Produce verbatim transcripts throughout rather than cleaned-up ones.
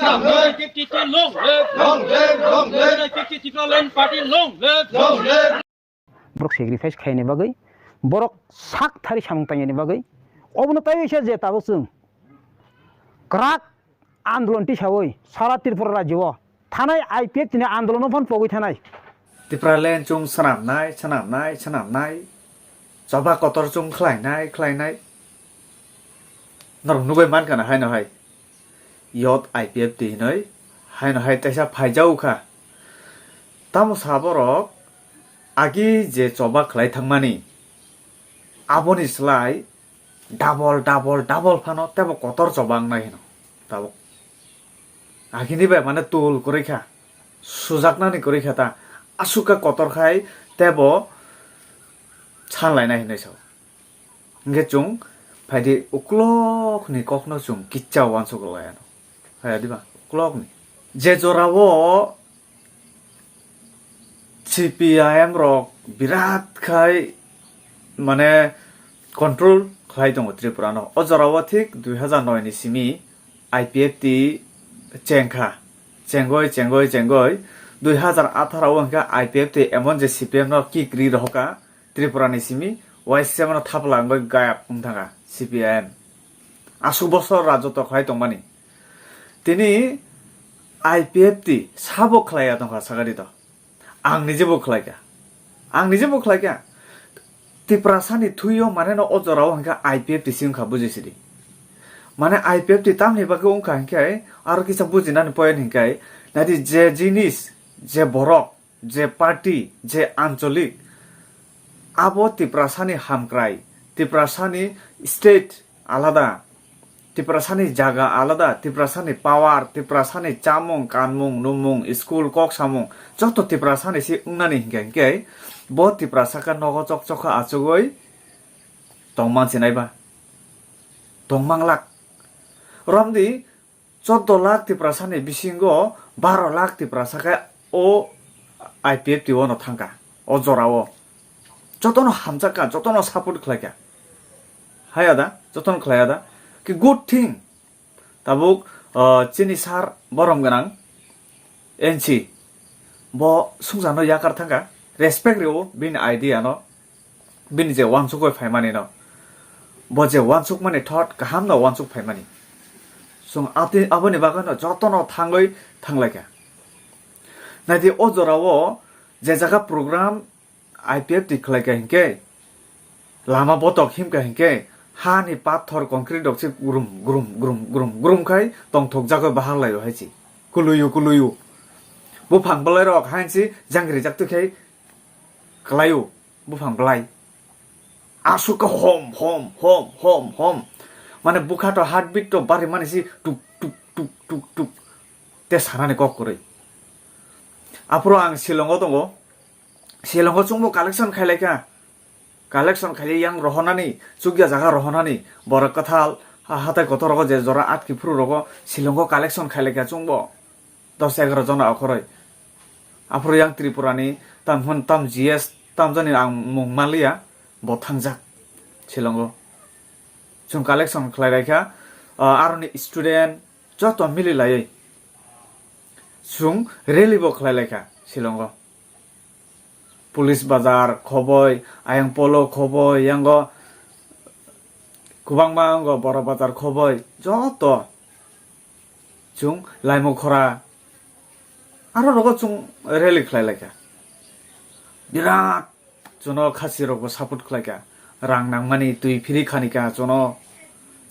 Long live! Long live! Long live! Long live! Long live! Long live! Long live! Borok sacrifice khaini bagwi, borok sak thari samung tangyani bagwi, obono taiwi se je tabuk chwng kwrak andolon tisawi sara Tripura rajyo o thanai I P F T ni andolono phan pogwi thanai. Tipraland chwng swnamnai, swnamnai, swnamnai, choba kotor chwng khlainai, khlainai. Norok nugwi mankha na haino hai. Yot I P F T hinwi haino hai teisa phaijao kha. Tamo sa borok agi je choba khlai thangmani, aboni slai double, double, double phano tebo kotor choba wngnai hino. Tabuk agini bai mane tul kwrwi kha, sujaknani kwrwi kha ta, aswk khe kotor khai tebo sanlainai hinwi sao. Hingkhe chwng phaidi uklokni kokno chwng kicha uansuk rwlaiano. Haya diba? Uklokni. Je jorao C P I M rok birat khai mane control khlai tongo Tripura no. O jorao thik dui hazar noi ni simi I P F T chengkha. Chengoi, chengoi, chengoi. Dui hazar atharo o hingkhe I P F T emon je C P M no kick ri rohoka. Tripura ni simi Y C M no thapla wngwi gayab wng thangkha C P I M. Aswk bosor rajotw khlai tongmani. Tini I P F T sabo khlaiya tongkha sakha di to. Ang nije bo khlaikha. Ang nije bo khlaikha. Tiprasani thuio mane no o jorao hingkha I P F T si wngkha bujisidi. Mane I P F T tamni bagwi wngkha hingkhe aro kisa bujinani point hingkhe nadi je jinis, je borok, je party, je ancholik, abo Tiprasani hamkrai, Tiprasani state alada, Tiprasani jaga alada, Tiprasani power, Tiprasani chamung, kanmung, numung, school, kok samung, joto Tiprasani se wngnani hinkhe, hinkhe bo Tiprasa khe nogo chok chok khe achugwi tongman sinai ba, tongmanglak. Romdi, chordo lakh Tiprasani bisingo baro lakh Tiprasa khe o I P F T o no thangkha, o jorao. Jotono hamjakha, jotono support khlaikha. Haya da, jotono khlaiya da. Ki good thing. Tabuk, uh, chini sir borom gwnang N C. Bo sungjakno yakar thangkha. Respect rw bini idea no. Bini je uansukwi phaimani no, bo je uansukmani thot kaham no uansuk phaimani. Chwng ati-, aboni bagwi no jotono thangwi thanglaikha. Naidi o jorao je jaga program I P F T khlaikha hinkhe, lama botok himkha hinkhe, hani pathor concrete rok se grum, grum, grum, grum, grum khai tongthokjagwi bahar laio hai se. Kuluyu, kuluyu. Buphang bwlairok hain se jangrijak twi khai kwlaio. Buphang bwlai. Aswk khe hom, hom, hom, hom, hom. Mane bwkha to heartbeat to barimani si tuk, tuk, tuk, tuk, tuk. Te sanani kok kwrwi. Aphuru ang Shillong o tongo. Shillong o chwngbo collection khailaikha. Collection khailai yang rohornani, chukya jaga rohornani. Borok kwthal, ha-, hatai kotor rogo je jora atki phuru rogo Shillong o collection khailaikha chwngbo. Dos egaro jona okhoroi. Aphuru yang Tripura ni tam hwn tam G S tam jani ang mung manliya, bo thangjak Shillong o. Chwng collection khlai laikha, ah, aroni student joto mili laiwi chwng rally bo khlai laikha Shillong o. Police bazar khoboi, ayang polo khoboi, yango kwbangma wngkha boro bazar khoboi, joto chwng laimung khora aro rogo chwng rally khlai laikha. Birat jono khasi rokbo support khlaikha. Rang nangmani twi phiri khanikha jono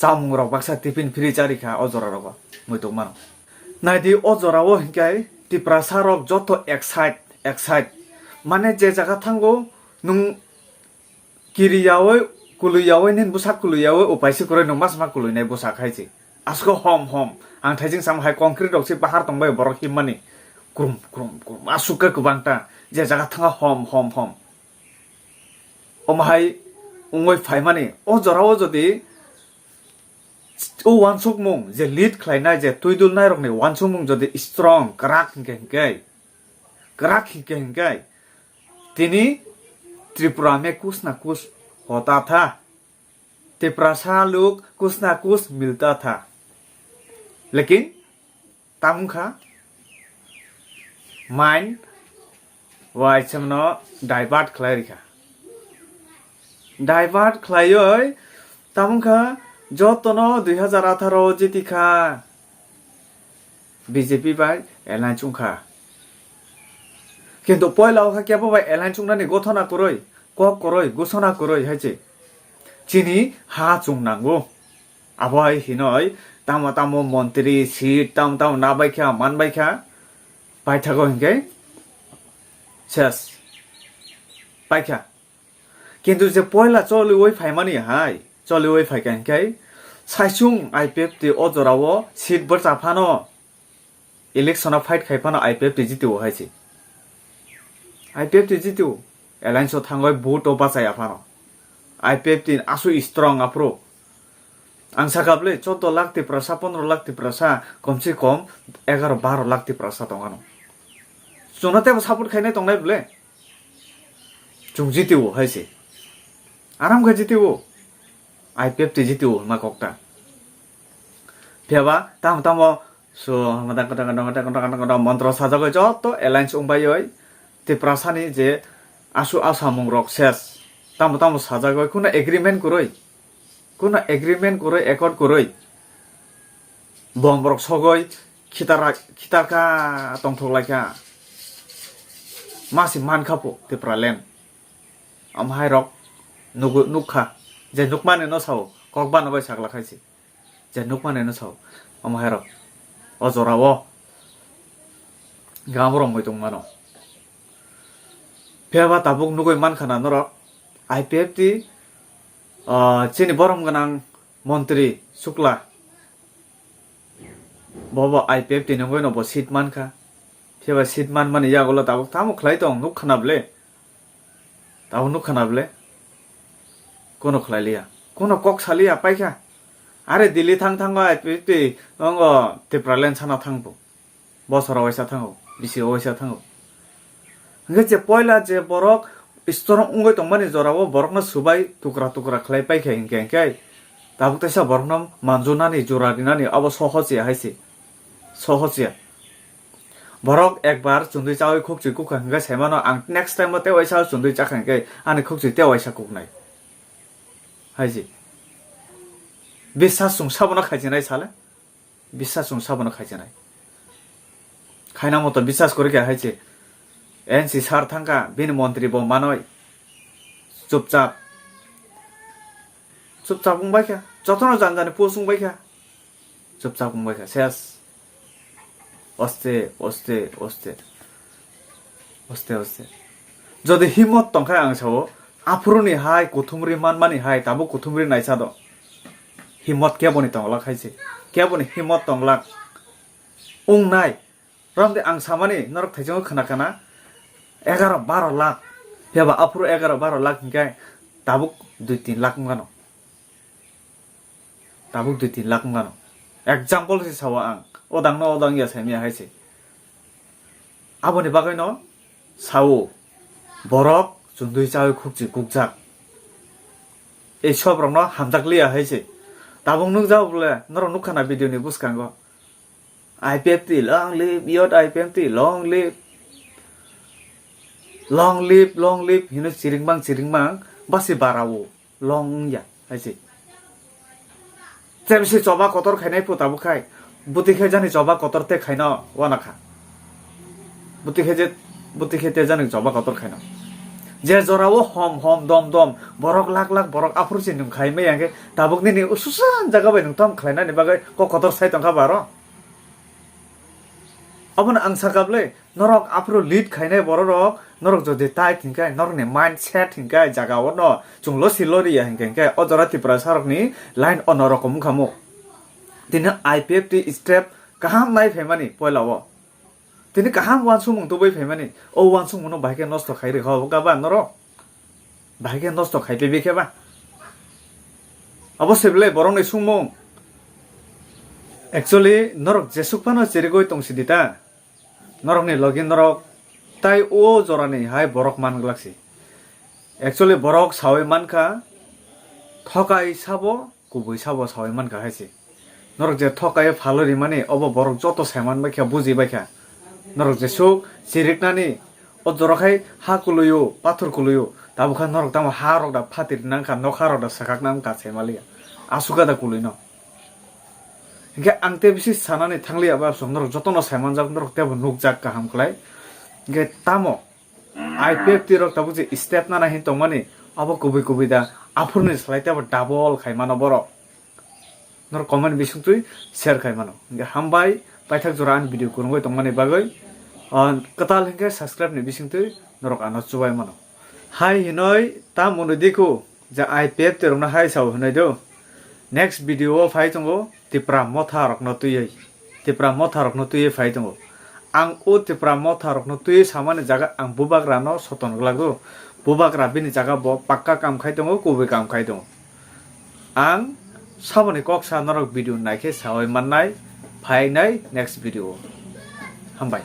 chamung rok baksa tiffin phiri charikha o jora rogo muituk mano. Naidi o jora o hinkhe Tiprasa rok joto excite, excite. Mane je jaga thango nwng kiri yaui, kului yaui, nin bwsak kului yaui, upai se kwrwi nwng mas ma kului nai bwsak hai se. Asko hom hom. Ang thaijing sam hai concrete rok se bahar tong bai borok him mani. Krum, krum, krum. Aswk khe kwbang ta. Je jaga thanga hom, hom, hom. Omo hai wngwi phai mani. O jora o jodi o uansukmung je lead khlai nai, je twi dul nai rok ni uansukmung jodi strong, kwrak hinkhe hinkhe. Kwrak hinkhe hinkhe. Tini Tripura mein kuch na kuch hota tha. Tiprasa log kuch na kuch milta tha. Lekin tamung kha, mind wai chwngno divert khlai rikha. Divert khlaioi tamung kha, jotono dui hazar atharo jiti kha B J P bai alliance wng kha. Kintu poila o kha kebo bai alliance wngnani gothona kwrwi, kok kwrwi, gusona kwrwi hai se. Chini ha chung nango. Abo hai hinoi tamo tamo montri, seat, tamo tamo nabai kha, manbai kha, paithago hinkhe ses. Paikha. Kintu je poila choliwi phaimani hai, choliwi phaikha hinkhe saichung I P F T o jorao seat bwcha phano, election o fight khai phano I P F T jitio hai se. I P F T jitio, alliance o thangwi vote o bachaya phano. I P F T aswk strong aphuru. Ang sakha bwle, choudo lakh Tiprasa, pondro lakh Tiprasa, kom se kom egaro baro lakh Tiprasa tong ano. Chwngno teibo support khainai tongnai bwle? Chwng jitio hai se. Aram khe jitio. I P F T jitio hwnma kok ta. Phiya ba tamo tamo so montro sajagwi joto alliance wng baiwi Tiprasani je asu asamung rok ses. Tamo tamo sajagwi kuno agreement kwrwi. Kuno agreement kwrwi, accord kwrwi. Bomb rok sogwi khitara, khitarkha tongthok laikha. Masi mankha po Tipraland. Omo hai rok nugu-, nukha. Je nukmani no sao, kok bana bai sakla khai se. Je nukmani no sao, omo hai rok. O jora o. Gam romwi tong mano. Phiya ba tabuk nugwi mankha na norok. I P F T, ah, chini borom gwnang montri Sukla. Bobo I P F T ni wngwi no bo seat mankha. Phiya ba seat manmani yagulo tabuk tamo khlai tong nuk khna bwle? Tabuk nuk khna bwle? Kono khlai liya. Kono kok sa liya paikha. Are Delhi thang thango I P F T, ongo Tipraland sana thangbo. Bosoro waisa thango, bisi waisa thango. Hingke je poila je borok strong wngwi tongmani jorao borokno subai tukra tukra khlai paikha hinkhe, hinkhe tabuk teisa borokno manjunani jora rinani abo sohos ya hai se. Sohos ya. Borok ekbar chundui chawi khukchwi kukha hinkhe saimano ang next time o tei waisa chundui chakha hinkhe ani khukchwi tei waisa kuknai. Hai se. Bisas chwng sabono khaichinai sale. Bisas chwng sabono khaichinai. Khaina moto bisas kwrwi kha hai se. N C sir thangkha, bini montri bo manwi. Chupchap. Chupchap wngbai kha. Jotono jani jani post wngbai kha. Chupchap wngbai kha. Ses. Oste, oste, oste. Oste, oste. Jodi himot tongkha ang sao, aphuruni hai kuthumri manmani hai tabuk kuthumri naisa do. Himot keboni tonglak hai se. Keboni himot tonglak. Wngnai. Romde ang samani norok thaichungo khna khna egaro baro lakh. Phiya ba aphuru egaro baro lakh hinkhe tabuk dui tin lakh wngano. Tabuk dui tin lakh wngano. Example se sao ang. Odang no odang ya saimya hai se. Aboni bagwi no sao borok chundui chawi khukchi kukjak. Ei sob rok no hamjak liya hai se. Tabuk nukjak bole norok nukha na video ni bwskango. I P F T long live, youth I P F T long live. Long live, long live hino chiring bang chiring bang basi barao. Long wngya hai se. Chebsi choba kotor khainai phu tabuk khai. Buti khe jani choba kotor te khaino wana kha. Buti khe je, buti khe te jani choba kotor khaino. Je jorao hom hom dom dom borok lakh lakh borok aphuru se nung khai maya khe tabuk nini ususan jaga bai nung tam khlainani bagwi kok kotor sai tongkha baro. Abono ang sakha bwle, norok aphuru lead khainai bororok, norok jodi tight hinkhe, norokni mindset hinkhe, jaga ono chwnglo silo riya hinkhe, hinkhe o jora Tiprasarokni line ono rokom wngkha mo. Tini I P F T step kaham nai phaimani poila o. Tini kaham uansukmung tubui phaimani, o uansukmungno bahai khe nosto khai rikha obo gaba norok. Bahai khe nosto khai twi khe ba. Abo se belai borokni sumung. Actually, norok jesuk phano chirigwi tong sidi ta. Norokni logi norok tai o jorani hai borok man glak si. Actually, borok sawi mankha, thokai sabo, kubui sabo sawi mankha hai se. Norok je thokai phalwi rimani, obo borok joto saiman baikha, buji baikha. Norok jesuk chiriknani, o jora khai ha kuluio, pathor kuluio, tabukha norok tamo ha rok da phatir nangkha, nokha rok da sakak nangkha saimaliya. Asukha da kuluino. Hinkhe ang tei bisi sanani thangliya ba, norok jotono saimanjak, norok teibo nukjak kaham khlai. Hinkhe tamo I P F T rok tabuk je step nana hin tongmani, abo kubui kubui da, aphurni slai teibo double khai mano borok. Norok comment bisingtwi share khai mano. Hinkhe hambai, paithak jora ani video kwrwngwi tongmani bagwi. Ah, kwtal hinkhe subscribe ni bisingtwi norok ano chubai mano. Hai hinoi tamo hwnwi dikhu, je I P F T rokno hai sao hwnwi do. Next video o phai tongo Tipra motha rokno twiwi. Tipra motha rokno twiwi phai tongo. Ang o Tipra motha rokno twiwi samani jaga ang bubagrano soton glak do. Bubagra bini jaga bo pakka kam khai tongo, kubui kam khai tongo. Ang saboni kok sa norok video naikhe sawi mannai, phainai next video o. Hambai.